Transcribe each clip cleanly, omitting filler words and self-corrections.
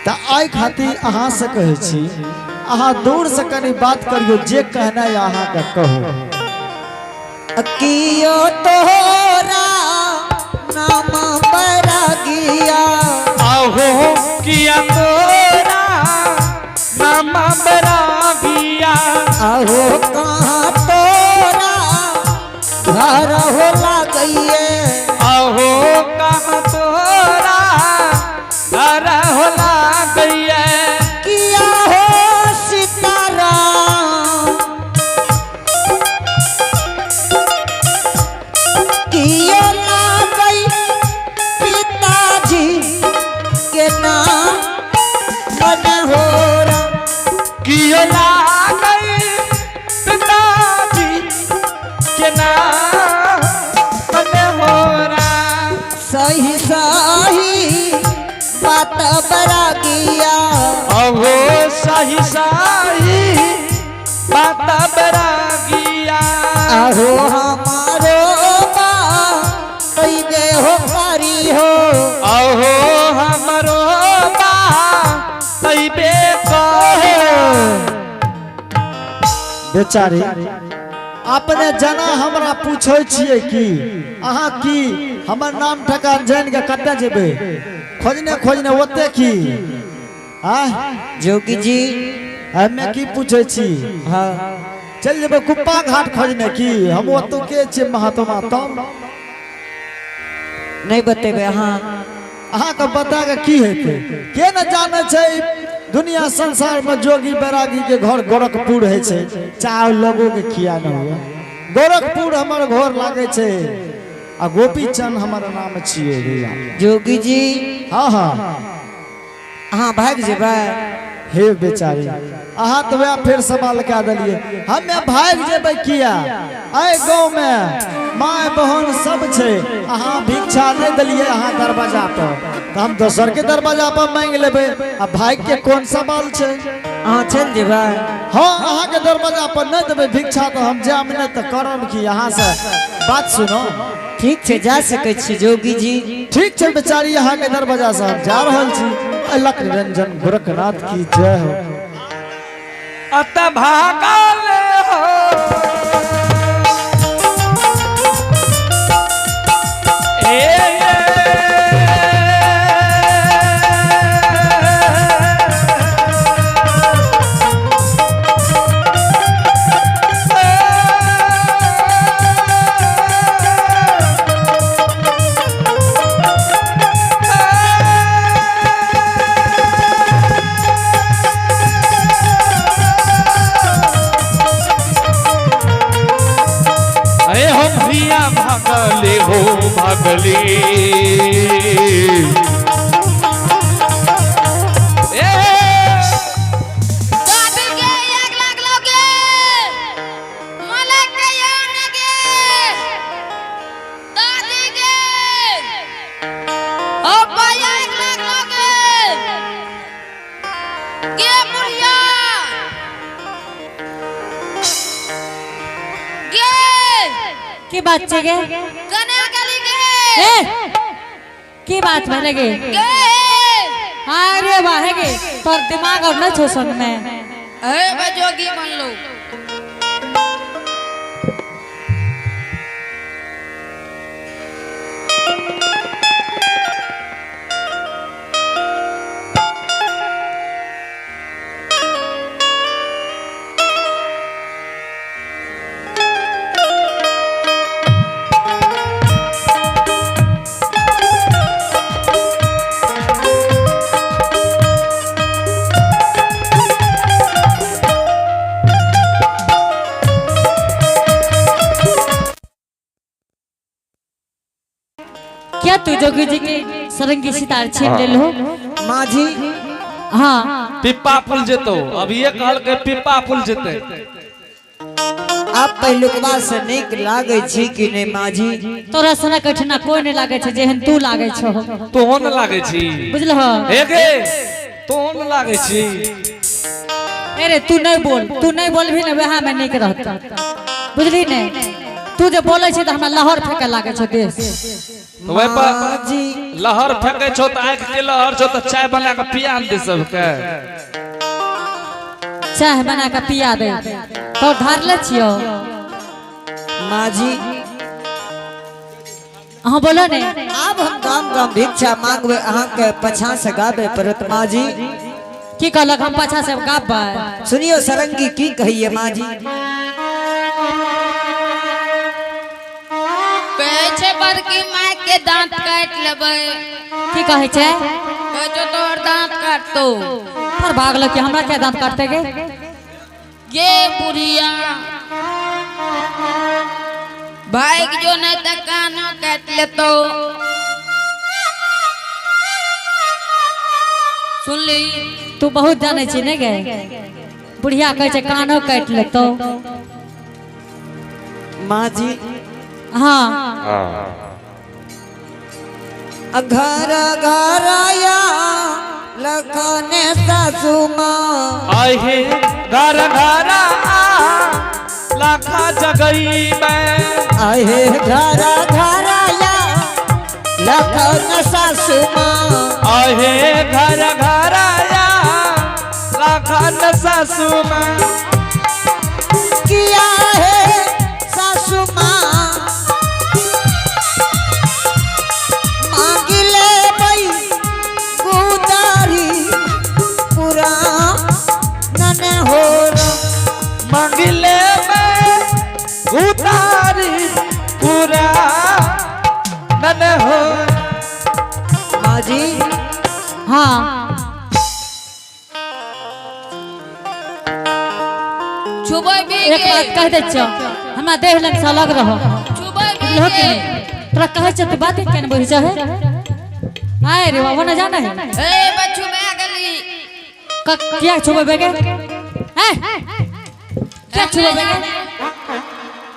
तऽ एहि खातिर अहाँ से कहै छी, अहाँ दूर से कनी बात करियो, जे कहनाइ अहाँके कहू। कियो तोहरा नाम बैरागिया। आहो किया तोरा नाम बैरागिया। आहो कहाँ तोरा घर हो लागैये। आहो कहाँ तोरा घर हो लागैये। किया हो सीताराम, कियो लागै पिताजी के नाम मनोहरा। कियो लागै पिताजी के नाम मनोहरा। सही सही बात बरागिया। अहो सही सही बात बैरागिया। आहो हमारो बा कैदे हो करी हो। अहो हमरो बा तैबे कहे। बेचारी अपने जना हमरा पूछै छियै कि अहाँ की हमर नाम ठेकान जानि के कतऽ जेबै खोजने खोजने ओते की आँय? जोगी जी। हमे की पूछै छी? हाँ। चलि जेबै कुप्पा घाट खोजने की? हम ओतुके छियै महात्मा तब। नहीं बतेबे अहाँ? अहाँके बता के की हेतै? के न जानै छै दुनिया संसार में जोगी बैरागी के घर गोरखपुर होइ छै। चाहे लोगों के किया न हुए, गोरखपुर हमर घर लागै छै आ गोपी चंद हमर नाम छियै भैया। जोगी जी। हाँ हाँ। अहाँ भागि जेबै? हे बेचारी, अहाँ तऽ वएह फेर सवाल कए देलियै। हमे भागि जेबै किया? एहि गाँव में माय बहन सब छै। अहाँ भिक्षा नहि देलियै अहाँ दरवाजा पर, तऽ हम दोसर के दरवाजा पर मांगि लेबै। आ भागि के कोन सवाल छै? अहाँ चलि जेबै? हाँ, अहाँके दरवाजा पर नहि देबै भिक्षा तऽ हम जायब नहि तऽ करब की? अहाँ से बात सुनो। ठीक छै, जा सकै छी जोगी जी। ठीक छै बेचारी, अहाँके दरवाजा से हम जा रहल छी। अलख निरंजन गोरखनाथ की जय हो। अत भागल हो ए अरे हो भैया भागले हो भागले ए। दादी के 1 लाख लोगे, मलक के यान गे, दादी के ओ भैया 1 लाख लोगे गे, बुढ़िया गे। की बात छै गे? कने गली गे। ए, की बात भेलै गे? गे। अरे वाह गे, तोर दिमाग और न छौ संग में? अरे बजोगी मन लो। क्या तू जोगी जी के सरंगी सितार छीन लेल हो? माँ जी। हाँ। पिप्पा फूल जेतो, अभी ये कहल के पिप्पा फूल जेते। आप पहिलुकवा से नीक लागै छी कि नहीं माँ जी? तोरा सना कठिना कोई नहीं लागे छै जेहन तू लागे छो। तोहो न लागे छी। बुझलहो? हे गे, तोहो न लागे छी। अरे तू नहीं बोल, तू नहीं बोलभी ने वएह में नीक रहत, बुझली ने? तू जे बोलै छी त हमरा लहर फेके लागै छौ देह से। तो वही पर माँ जी लहर फेंके छौ त आँख के लहर छौ त चाय बना के पिया दे सबके। चाय बना के पिया दे तो धारले छियो। माँ जी अहाँ बोलो ने। आब हम गाम गाम भिक्षा मांगबे, अहाँ के पछा से गाबे पड़त माँ जी। की कहलक हम पाछा से गाबे? सुनियो सरंगी की कहिए माँ जी। कहै छै बड़की माय के दांत काटि लेबै। की कहै छै? कहै छौ तोहर दांत काटतो। पर भागल कि हमरा क्या दांत काटते गे? गे बुढ़िया भाग जो नहीं त कानो काटि लेतो। सुनली? तू बहुत जानै छी ने गे? बुढ़िया कहै छै कानो काटि लेतो। माँ जी हाँ। घर घर आया लखने सासू माँ। आहे घर घर लाखा जगई में। आहे घर घर आया लखन सासू माँ। आहे घर घर आया लाखन सासू माँ। किया है सासू माँ मांग ले बई गुदारी पूरा नन हो। मांग ले उतारी पूरा नन हो। माँ जी हाँ। छुबै भी एक बात कह दै छियौ, हमरा देह लग से अलग रहो। छुबै भी बुझलहो कि गे। नहीं? तोरा कहै छियौ तू बात केना बुझै छौ हे? आय रे बाबा न जाने है। ए बच्चू मैं गली। किया छुबै गे? हैं? क्या छुबै गे?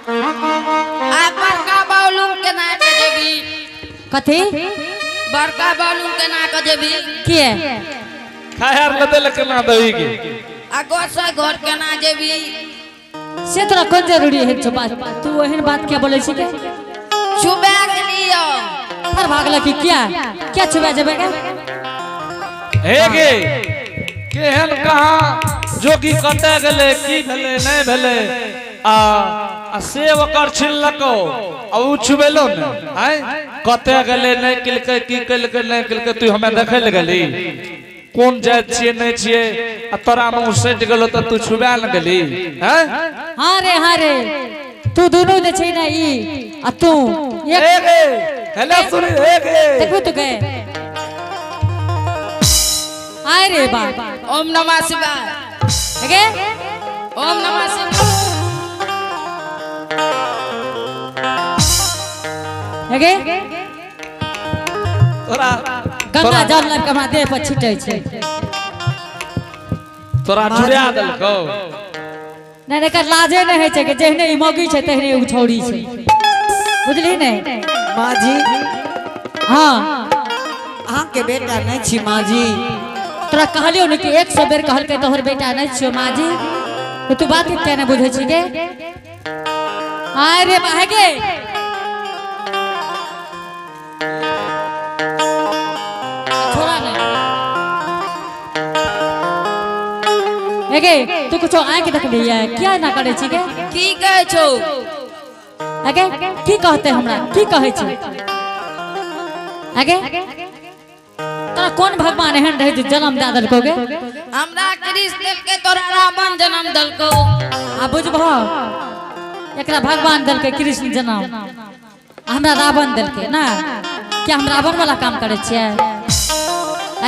आ बड़का बालूम के ना के देबी। कथी? बड़का बालूम के ना के देबी। किए? खायर लदे लके ना देबी गे। आ गोसा घर के ना जेबी। से तोरा कोन जरूरी है छौ बात? तू एहन बात क्या बोलै छी के? छुबै गेलियो। पर भागल की किया? क्या छुबै जेबै गे? हे गे केहन कहाँ जोगी कतऽ गेलै की भेलै नहि भेलै आ सेब ओकर छिललको आ उ छुबेलो ने आँय कतऽ गेलै नहि केलकै की केलकै नहि केलकै तू हमे देखै लए गेली कोन जाति छियै नहि छियै आ तोरा मे उ सटि गेलो तऽ तू छुबा ने गेली हैं? हाँ रे हाँ रे तू दुनू जे छै ने ई आ तू एक हे गे हेलो सुन हे गे देखू तू गे आय रे बा ओम नमः शिवाय। गे ओम नमः शिवाय। गे तोरा गंगा जल लाबि के हमरा देह पर छिटै छै। तोरा छुड़ा देलकौ। नहि एकर लाजे नहि होइ छै कि जेहने ई मौगी छै तेहने ओ छौड़ी छै, बुझली ने? माँ जी हाँ। अहाँ के बेटा नहीं छी माँ जी। तोरा कहलियौ ने कि 100 बेर कहलकै तोहर बेटा नहीं छियौ माँ जी, तो तू बात किया नहीं बुझै छी गे? आय रे बा गे छोड़ा ने गे, तू कुछो आँखि देखली है क्या ना करे छी गे? की कहै छौ? अगे की कहते हमरा की कहै छी? अगे तोरा कौन भगवान एहन रहे जे जन्म दए देलकौ गे? हमरा कृष्ण देलकै तोरा रावण जन्म देलकौ। आ बुझबहो एकरा भगवान देलकै कृष्ण जन्म आ हमरा रावण देलकै ना? क्या हम रावण वाला काम करै छियै?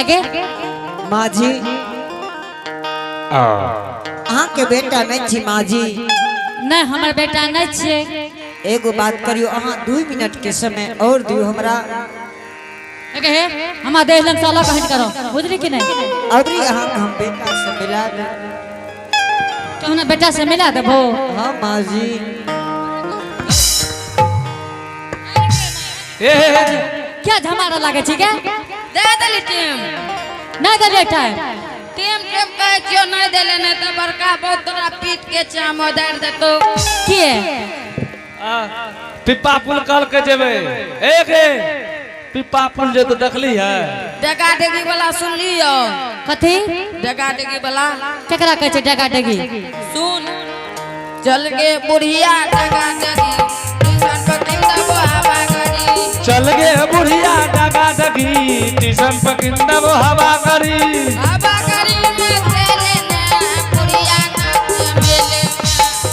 अगे माँ जी अहाँ के बेटा नहीं छी माँ जी। नहीं हमर बेटा नहीं छियै। एगो बात करियो अहाँ 2 मिनट के समय और दियो हमरा। अगे हे हमरा देह लग से अलग हटि करो, बुझली कि नहीं? अबरी अहाँ के हम बेटा से मिला दे। तो हमरा बेटा से मिला देबो? हाँ माँ जी। हे, हे, हे। क्या झमारा लागे छी गे? दे देली टेम। नहीं देलियै टाइम। टेम टेम कहै छियौ नहीं देले नहीं तऽ बड़का बहुत तोरा पीट के चाम उधारि देतौ। किए? पिप्पा पुल कल के जेबै। एक पिप्पा पुल जे तो देखली है। डेगा डेगी वाला सुन लियो। कथी? डेगा डेगी वाला। केकरा कहै छै डेगा डेगी? सुन, चल गे बुढ़िया डेगा डेगी, टीशन पकिंदा वो हवा करी। चल गे बुढ़िया डगा डगी, टीशन पकिंदा वो हवा करी। हवा करी में तेरे ने बुढ़िया नाचे मेले में।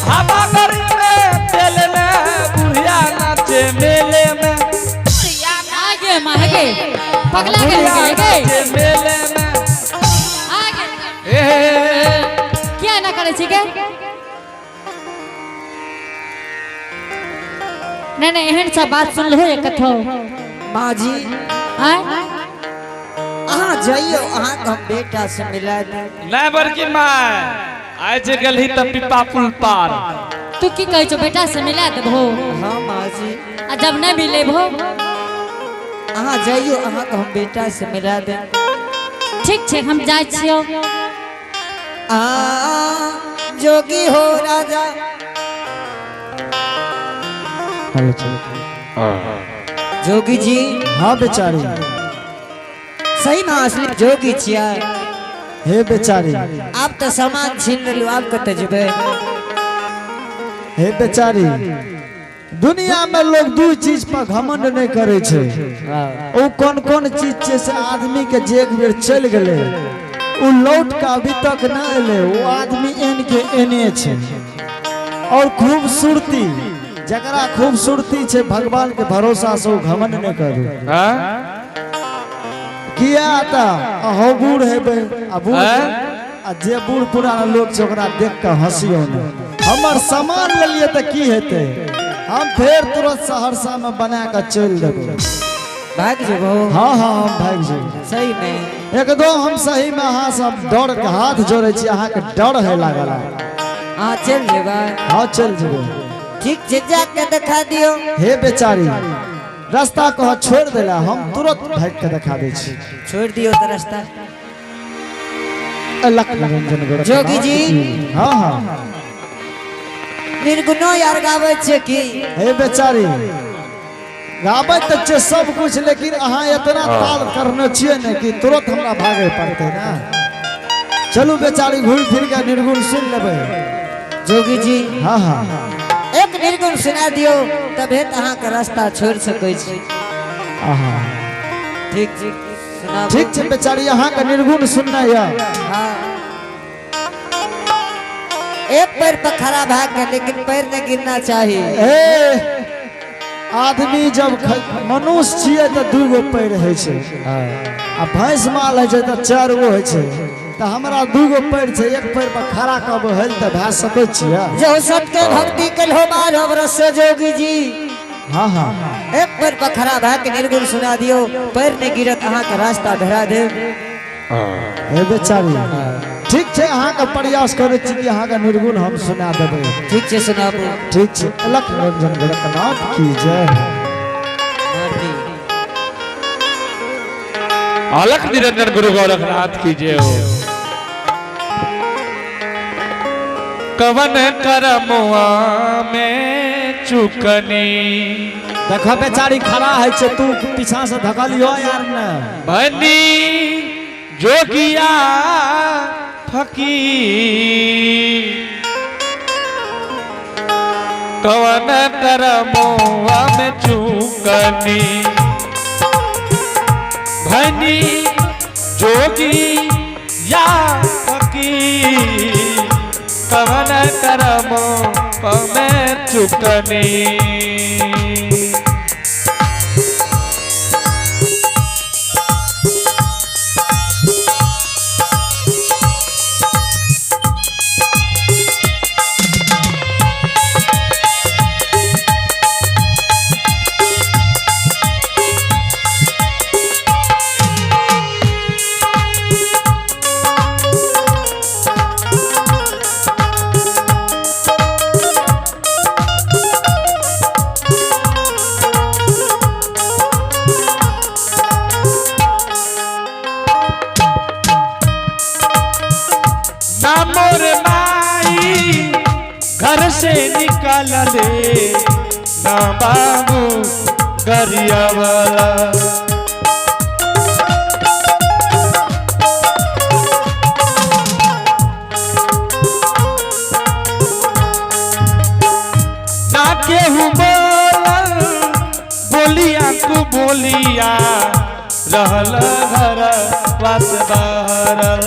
हवा करी में तेल में बुढ़िया नाचे मेले में। बुढ़िया आगे माँ हे गे, पगला गेल गे गे। नाचे मेले में। आगे ए किया एना करै छी गे? नहीं नहीं, एहन सब बात सुनलहो ये कथो। माँ जी। आय? अहाँ जाइयो, अहाँ के हम बेटा से मिला देब। नहीं बड़की माय, आइ जे गेलही त पिप्पा पुल पार। तू की कहै छौ, बेटा से मिला देबहो? हाँ माँ जी। आ जब नहीं मिलेबहो? अहाँ जाइयो, अहाँ के हम बेटा से मिला देब। ठीक छै, हम जाइ छियौ। आ जोगी हो राजा। जोगी जी। हाँ बेचारी। सही में असली जोगी छियै। हे बेचारी। आप तो सामान छीन लेलु, आप कतऽ जेबै? हे बेचारी, दुनिया में लोग दू चीज पर घमंड नहीं करे छै। ओ कौन कौन चीज छै से आदमी के जे एक बेर चलि गेलै ओ लौट के अभी तक न एलै, ओ आदमी एन के एने छै। और खूबसूरती, जकरा खूबसूरती छै भगवान के भरोसा से ओ घमंड नहीं करू। हाँ? किया त अहो बूढ़ हेबै, आ बूढ़ हाँ? आ जे बूढ़ पुराना लोग छै ओकरा देख के हंसियो ने। हमर सामान लेलिए त की हेतै, हम फेर तुरंत सहरसा में बना के चलि देबै। भाग जेबो? हाँ हाँ, हम भागि जेबै। सही में? एकदम हम सही में अहाँ सब डर के हाथ जोड़े छी, अहाँ के डर है लागल। हाँ चलि जेबै? हाँ चलि जेबै। ठीक छै, जाके देखा दियौ। हे बेचारी, रास्ता कह छोड़ देला, हम तुरंत भागि के देखा दै छी। छोड़ दियौ त रास्ता। अलख निरंजन गोरखनाथ जोगी जी। की। हाँ हाँ। निर्गुणो यार गाबै छै की? हे बेचारी, गाबै त छै सब कुछ, लेकिन अहाँ इतना ताल करने छियै ने कि तुरंत हमरा भागे पड़तै ना। चलू बेचारी, घूमि फिर के निर्गुण सुन लेबै। जोगी जी। हाँ हाँ। एक निर्गुण सुना दियौ तबे त अहाँ के रास्ता छोड़ सकै छी। आहा। ठीक छै, सुनाबू। ठीक छै बेचारी, अहाँ के निर्गुण सुनना यऽ। हाँ। एक पैर पर खड़ा भए के, लेकिन पैर नहीं गिरना चाहिए। ए आदमी जब मनुष्य छियै तऽ दू गो पैर होइ छै, आ भैंस माल होइ छै तऽ 4 गो होइ छै। तऽ हमरा 2 गो पैर छै, एक पैर पर खड़ा कब होल तऽ भए सकै छियै। जो सत के भक्ति कल हो 12 वर्ष से जोगी जी। हाँ हाँ। एक पैर पर खड़ा भए के निर्गुण सुना दियौ, पैर नहीं गिरत, अहाँ के रास्ता धरा देब। हे बेचारी, ठीक छै, अहाँ के प्रयास करै छी कि अहाँ के निर्गुण हम सुना देबै। ठीक छै, सुनाबू। ठीक छै, अलख निरंजन गोरखनाथ की जय। अलख निरंजन गुरु गोरखनाथ की जय हो। कवन करमुआ में चुकनी। देखो बेचारी खड़ा है छे, तू पीछा से धकलियो यार ने। बनी जोगिया फकीर, कवन करमुआ में चुकनी। भनी जोगी या फकीर, कवन करमुआ में चुकनी। ना मोर माई घर से निकाल ले, ना बाबू गरियावला। ना केहू बोलल बोलिया कु बोलिया, रहल घर वास बहरल।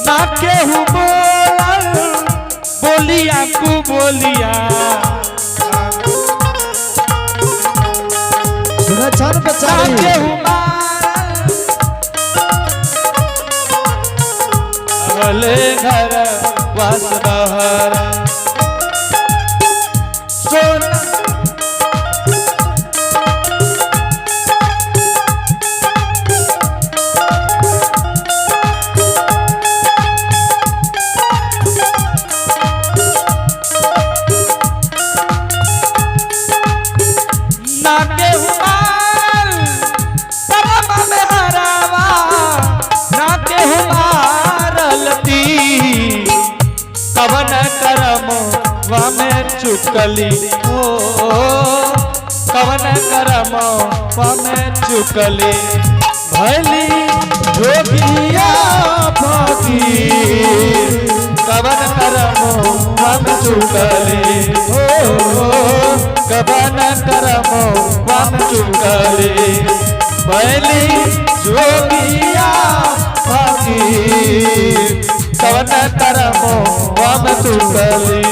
ना केहू बोलल बोलिया कु बोलिया, सुनै छौ ने ना बेचारी? केहू मारल, रहले घर वास बहरल। सोना ना केहू मारल करम में हरावा, ना केहू मारल ती कवन करम वा में चुकली ओ, कवन करम वा में चुकली भैली जोगिया फकीर, कवन करम वा में चुकली ओ, कवन करम वा में चुकली भैली जोगिया फकीर, कवन करम वा में चुकली।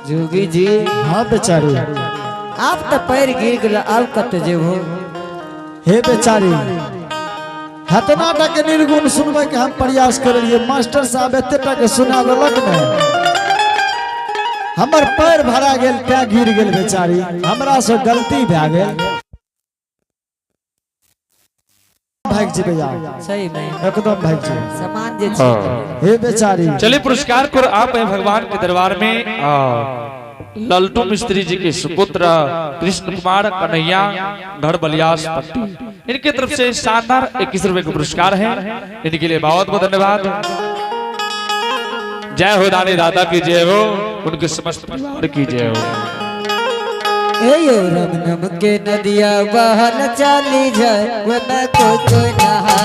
जोगी जी, हाँ बेचारी। आप तो पैर गिर गेल, आब कत जेबो? हे बेचारी, हतना टा के निर्गुण सुनबै के हम प्रयास करलिए, मास्टर साहब एते टा के सुना देलक ने, हमर पैर भरा गेल तें गिर गेल बेचारी, हमरा से गलती भए गेल। भागि जेबै आब। सही में। एकदम भागि जेबै। सामान जे छै। हे बेचारी। चलिए पुरस्कार को आप हैं भगवान के दरबार में ललटू मिस्त्री जी के सुपुत्र कृष्ण कुमार कन्हैया घर बलियास पट्टी, इनके तरफ से शानदार 21 रुपए का पुरस्कार है, इनके लिए बहुत बहुत धन्यवाद। जय हो दानी दाता की जय हो, उनके समस्त परिवार की जय हो। ए यो रम नम के नदिया बहल चली जाए, वे मैं कोई कोई नहा।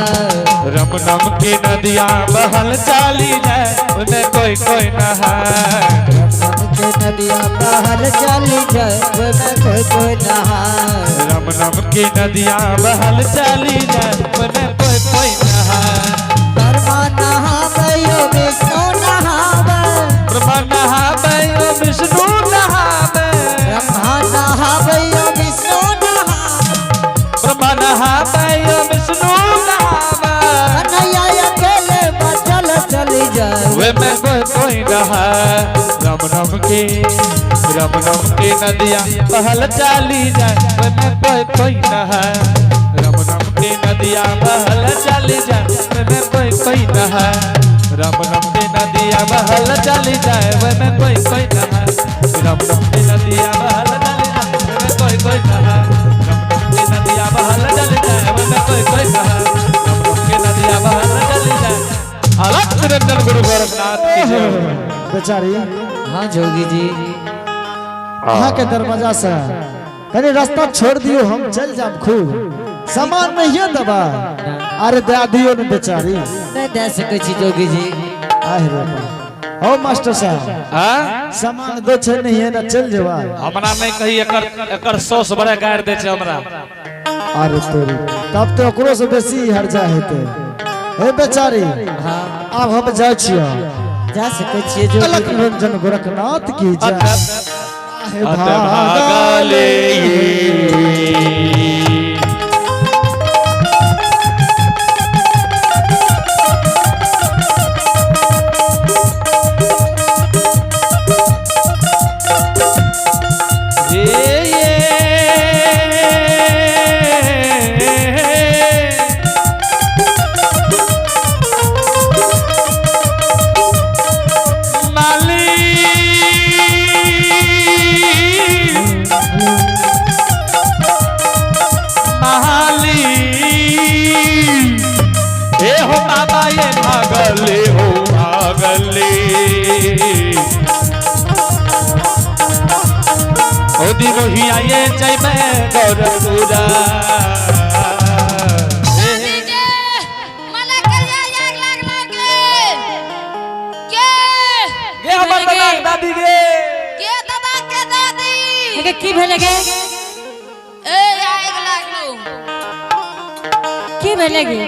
रम नम के नदिया बहल चाली जाए, उन्हें कोई कोई नहाए। रम नम के नदिया बहल चली जाए, वे मैं कोई कोई नहा। रम नम की नदिया बहल चाली जाए, उन्हें कोई कोई नहाए। ब्रह्मा नहावे यो विष्णु नहावे, ब्रह्मा नहावे यो विष्णु नहावे, ब्रह्मा नहावे यो विष्णु नहावे, ब्रह्मा नहावे यो विष्णु नहावे। कन्हैया अकेले बचल चली जाए, वे मैं कोई कोई नहाए। रम नम के, रम नम के नदिया बहल चाली जाए, वे मैं कोई कोई नहाए। रम नम के नदिया बहल चाली जाए, वे मैं कोई कोई नहाए। रम नम के नदिया बहल चाली जाए, वे मैं कोई कोई नहाए। रम नम के नदिया बहल चाली जाए, वे मैं कोई कोई नहाए। रम नम के नदिया बहल चाली जाए, वे मैं कोई कोई नहाए। रम नम के नदिया बहल चाली जाए। अलख निरंजन गुरु गोरखनाथ की जय हो। बेचारी। हाँ जोगी जी। अहाँ के दरवाजा से कनी रास्ता छोड़ दियो, हम चल जाब खूब, सामान नहीं देबा? अरे दे दियो ने बेचारी। नहीं दे सकै छी जोगी जी। आहे रे बाप। हो मास्टर साहब, हाँ? सामान दो छै नहीं है ना, चल जेबा। हमरा नहीं कही, एकर एकर 100 से बड़ा गाड़ दे छै हमरा। अरे तोरी, तब तो ओकरो से बेसी हर्जा हेतै। हे बेचारी। हाँ। आब हम जाइ छियै। जा सकै छियै जोगी अलख जी। निरंजन गोरखनाथ की जय। आहे भागले। भागले। गोदी रोहिया जैबे गौरपुरा। दादी के मला करिया आग लाग लागे के। गे हमर दादा के दादी गे। के दादा के दादी। गे की भेलै गे? ए आग लागलो। की भेलै गे?